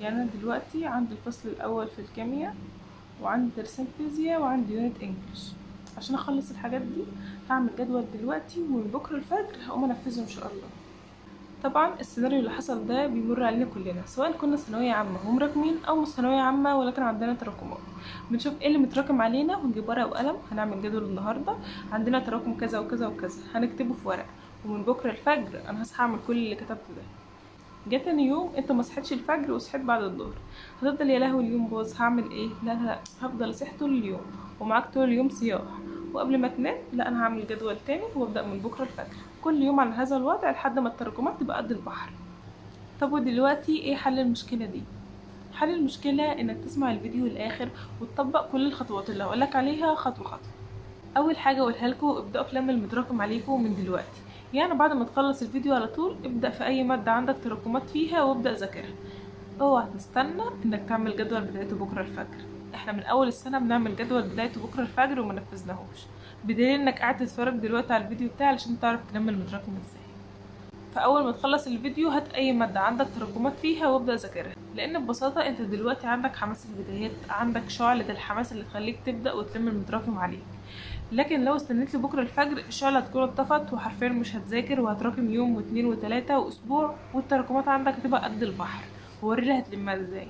يعني انا دلوقتي عندي الفصل الاول في الكيمياء، وعندي درسين فيزياء، وعندي unit English. عشان اخلص الحاجات دي هعمل جدول دلوقتي، ومن بكره الفجر هقوم انفذه ان شاء الله. طبعا السيناريو اللي حصل ده بيمر علينا كلنا، سواء كنا ثانوية عامة ومراكمين او مش ثانوية عامة ولكن عندنا تراكمات. بنشوف ايه اللي متراكم علينا ونجيب ورقة وقلم، هنعمل جدول النهارده عندنا تراكم كذا وكذا وكذا، هنكتبه في ورقة، ومن بكره الفجر انا هصحى اعمل كل اللي كتبته ده. جه تاني يوم انت ما صحيتش الفجر وصحيت بعد الظهر، هتفضل يا لهوي اليوم باظ هعمل ايه، لا لا لا هفضل اصحى طول اليوم ومعاك طول اليوم صياح، وقبل ما تنام لا انا هعمل جدول تاني وابدا من بكره الفجر. كل يوم على هذا الوضع لحد ما التراكمات تبقى قد البحر. طب ودلوقتي ايه حل المشكلة دي؟ حل المشكلة انك تسمع الفيديو للاخر وتطبق كل الخطوات اللي هقولك عليها خطوة خطوة. اول حاجة اقولها لكم، ابداوا في لم المتراكم عليكم من دلوقتي. يعني بعد ما تخلص الفيديو على طول ابدا في اي مادة عندك تراكمات فيها وابدا ذاكرها. اوعى تستنى انك تعمل جدول بدايته بكره الفجر، احنا من اول السنة بنعمل جدول بدايته بكره الفجر وما نفذناهوش، بدليل انك قاعد تتفرج دلوقتي على الفيديو بتاعي علشان تعرف تلم المتراكم ازاي. فاول ما تخلص الفيديو هات اي مادة عندك تراكمات فيها وابدا ذاكرها، لان ببساطة انت دلوقتي عندك حماس البدايات، عندك شعله الحماس اللي تخليك تبدا وتلم المتراكم عليك. لكن لو استنيت لبكرة الفجر الشعلة هتكون اتطفت وحرفيا مش هتذاكر، وهتراكم يوم واتنين وتلاتة واسبوع، والتراكمات عندك هتبقى قد البحر، ووريلي هتلمها ازاي.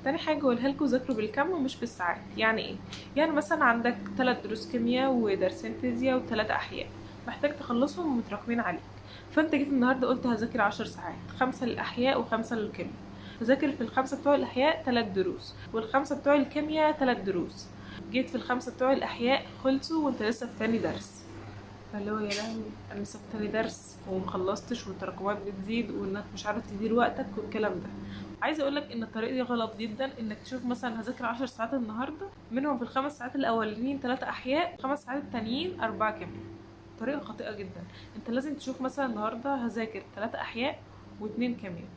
تاني حاجة اقولها لكم، ذاكروا بالكم ومش بالساعات. يعني ايه؟ يعني مثلا عندك 3 دروس كيمياء ودرسين فيزياء و3 احياء محتاج تخلصهم ومتراكمين عليك، فانت جيت النهارده قلت هذاكر 10 ساعات، 5 للاحياء و5 للكيمياء. هذاكر في ال5 بتوع الاحياء 3 دروس، وال5 بتوع الكيمياء 3 دروس. جيت في ال5 بتوع الاحياء خلصوا وانت لسه في تاني درس، فاللي هو يا لهوي انا لسه في تاني درس ومخلصتش، والتراكمات بتزيد، وانك مش عارف تدير وقتك والكلام ده. عايزه اقولك ان الطريقة دي غلط جدا، انك تشوف مثلا هذاكر 10 ساعات النهارده، منهم في ال5 ساعات الاولانيين 3 احياء، 5 ساعات التانيين 4 كيمياء. طريقه خاطئه جدا. انت لازم تشوف مثلا النهارده هذاكر 3 احياء و2 كيمياء،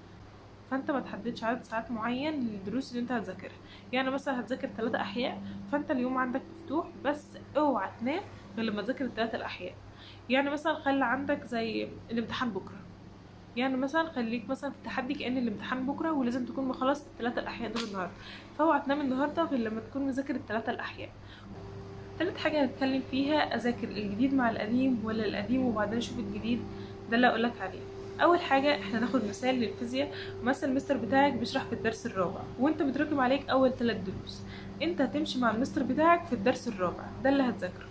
فانت ما تحددش عدد ساعات معين للدروس اللي انت هتذاكرها. يعني مثلا هتذاكر 3 احياء، فانت اليوم عندك مفتوح، بس اوعى تنام غير لما تذاكر ال3 الاحياء. يعني مثلا خلي عندك زي الامتحان بكره، يعني مثلا خليك مثلا في التحدي كأن الامتحان بكره ولازم تكون مخلص ال3 الاحياء دول النهارده، فاوعى تنام النهارده غير لما تكون مذاكر ال3 الاحياء. تالت حاجة هنتكلم فيها، اذاكر الجديد مع القديم ولا القديم وبعدين اشوف الجديد؟ ده اللي اقولك عليه. اول حاجة احنا ناخد مثال للفيزياء. مثلا المستر بتاعك بيشرح في الدرس الرابع وانت متراكم عليك اول 3 دروس، انت هتمشي مع المستر بتاعك في الدرس الرابع ده اللي هتذاكره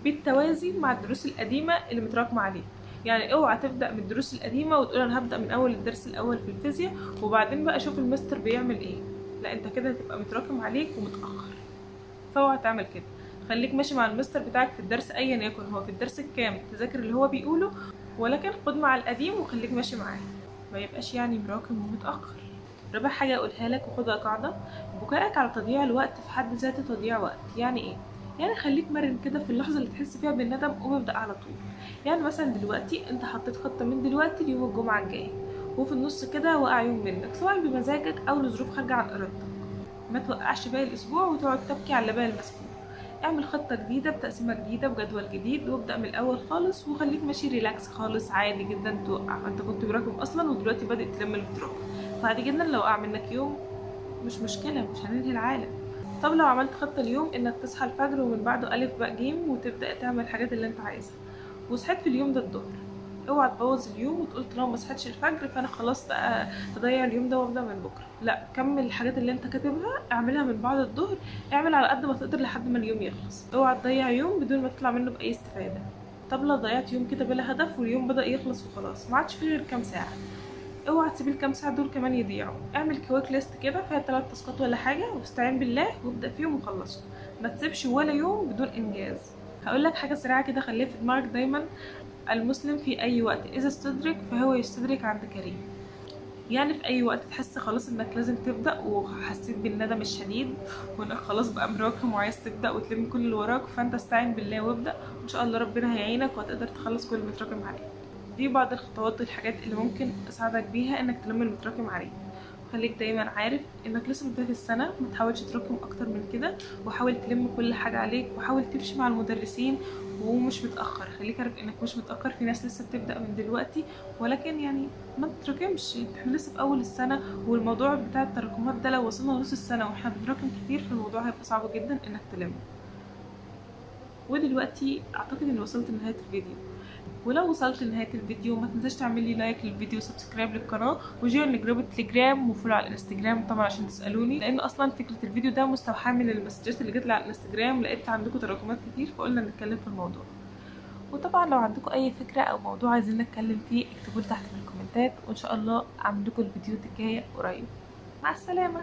بالتوازي مع الدروس القديمة اللي متراكمه عليك. يعني اوعى تبدا من الدروس القديمة وتقول انا هبدا من اول الدرس الاول في الفيزياء وبعدين بقى اشوف المستر بيعمل ايه، لا انت كده هتبقى متراكم عليك ومتاخر، فاوعى تعمل كده. خليك ماشي مع المستر بتاعك في الدرس ايا يكن هو في الدرس الكام، تذاكر اللي هو بيقوله، ولكن خد مع القديم وخليك ماشي معاه، ما يبقاش يعني مراكم ومتاخر. رابع حاجة اقولها لك وخدها قاعدة، بكائك على تضييع الوقت في حد ذاته تضييع وقت. يعني ايه؟ يعني خليك مرن كده في اللحظة اللي تحس فيها بالندم وابدا على طول. يعني مثلا دلوقتي انت حطيت خطه من دلوقتي ليوم الجمعة الجاي، وفي النص كده وقع يوم منك سواء بمزاجك او لظروف خارجه عن ارادتك، ما توقعش باقي الاسبوع وتقعد تبكي على باقي المسكون. اعمل خطه جديدة بتقسيمه جديدة بجدول جديد، وابدا من الاول خالص، وخليك ماشي relax خالص عادي جدا. توقع، انت كنت مراكم اصلا ودلوقتي بدات تلم المتراكم، فعادي جدا لو وقع منك يوم مش مشكلة، مش هننهي العالم. طب لو عملت خطه اليوم انك تصحى الفجر ومن بعده الف باء جيم وتبدا تعمل الحاجات اللي انت عايزها، وصحيت في اليوم ده الظهر، اوعى تبوظ اليوم وتقول طالما ما صحيتش الفجر فانا خلاص بقى هضيع اليوم ده وابدا من بكره. لا، كمل الحاجات اللي انت كاتبها، اعملها من بعد الظهر، اعمل على قد ما تقدر لحد ما اليوم يخلص. اوعى تضيع يوم بدون ما تطلع منه باي استفاده. طب لو ضيعت يوم كده بلا هدف واليوم بدا يخلص وخلاص ما عادش فيه غير كام ساعة، اوعى تسيب الكام ساعة دول كمان يضيعوا. اعمل quick list كده فيها 3 تاسكات ولا حاجة، واستعين بالله وابدا فيهم وخلصهم، ما تسيبش ولا يوم بدون انجاز. هقول لك حاجة سريعة كده خليها في دماغك دايما، المسلم في اي وقت اذا استدرك فهو يستدرك عند كريم. يعني في اي وقت تحس خلاص انك لازم تبدا وحسيت بالندم الشديد وانك خلاص بقى مراكم وعايز تبدا وتلم كل اللي وراك، فانت استعين بالله وابدا، وان شاء الله ربنا هيعينك وهتقدر تخلص كل المتراكم عليك. دي بعض الخطوات والحاجات اللي ممكن اساعدك بيها انك تلم المتراكم عليك. خليك دايما عارف انك لسه في بداية السنة، ما تحاولش تراكم اكتر من كده، وحاول تلم كل حاجة عليك، وحاول تمشي مع المدرسين، ومش متأخر. خليك عارف انك مش متأخر، في ناس لسه بتبدأ من دلوقتي، ولكن يعني ما تراكمش، احنا لسه في اول السنة، والموضوع بتاع التراكمات ده لو وصلنا نص السنة واحنا بنراكم كتير فالموضوع هيبقى صعب جدا انك تلمه. ودلوقتي اعتقد اني وصلت لنهاية الفيديو، ولو وصلت لنهاية الفيديو ما تنساش تعمل لي like للفيديو و subscribe للقناة و join لجروب التليجرام و follow على الانستجرام طبعا عشان تسألوني، لان اصلا فكرة الفيديو ده مستوحاة من المسجات اللي جت لي على الانستجرام، لقيت عندكم تراكمات كتير فقلنا نتكلم في الموضوع. وطبعا لو عندكم اي فكرة او موضوع عايزين نتكلم فيه اكتبوا لي تحت في الكومنتات، وان شاء الله اعمل لكم الفيديو الجاية قريب. مع السلامة.